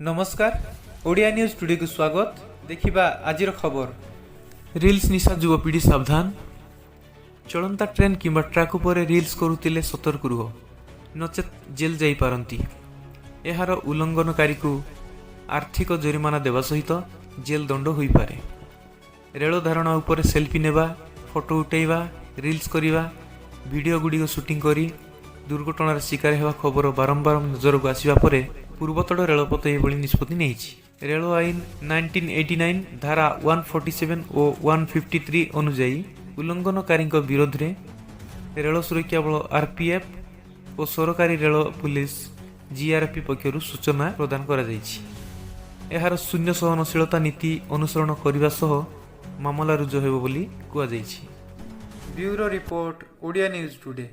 ନମସ୍କାର, ଓଡ଼ିଆ ନ୍ୟୁଜ୍ ଟୁଡେକୁ ସ୍ୱାଗତ। ଦେଖିବା ଆଜିର ଖବର। ରିଲ୍ସ ନିଶା ଯୁବପିଢ଼ି ସାବଧାନ। ଚଳନ୍ତା ଟ୍ରେନ୍ କିମ୍ବା ଟ୍ରାକ୍ ଉପରେ ରିଲ୍ସ କରୁଥିଲେ ସତର୍କ ରୁହ, ନଚେତ୍ ଜେଲ୍ ଯାଇପାରନ୍ତି। ଏହାର ଉଲ୍ଲଂଘନକାରୀକୁ ଆର୍ଥିକ ଜରିମାନା ଦେବା ସହିତ ଜେଲ୍ ଦଣ୍ଡ ହୋଇପାରେ। ରେଳ ଧାରଣା ଉପରେ ସେଲ୍ଫି ନେବା, ଫଟୋ ଉଠାଇବା, ରିଲ୍ସ କରିବା, ଭିଡ଼ିଓ ଗୁଡ଼ିକ ସୁଟିଂ କରି ଦୁର୍ଘଟଣାର ଶିକାର ହେବା ଖବର ବାରମ୍ବାର ନଜରକୁ ଆସିବା ପରେ ପୂର୍ବତଟ ରେଳପଥ ଏଭଳି ନିଷ୍ପତ୍ତି ନେଇଛି। ରେଳ ଆଇନ 1989 ଧାରା 147 ଓ 153 ଅନୁଯାୟୀ ଉଲ୍ଲଂଘନକାରୀଙ୍କ ବିରୋଧରେ ରେଳ ସୁରକ୍ଷା ବଳ ଆର୍ପିଏଫ୍ ଓ ସରକାରୀ ରେଳ ପୁଲିସ ଜିଆର୍ପି ପକ୍ଷରୁ ସୂଚନା ପ୍ରଦାନ କରାଯାଇଛି। ଏହାର ଶୂନ୍ୟ ସହନଶୀଳତା ନୀତି ଅନୁସରଣ କରିବା ସହ ମାମଲା ରୁଜୁ ହେବ ବୋଲି କୁହାଯାଇଛି। Bureau report, Odia news today.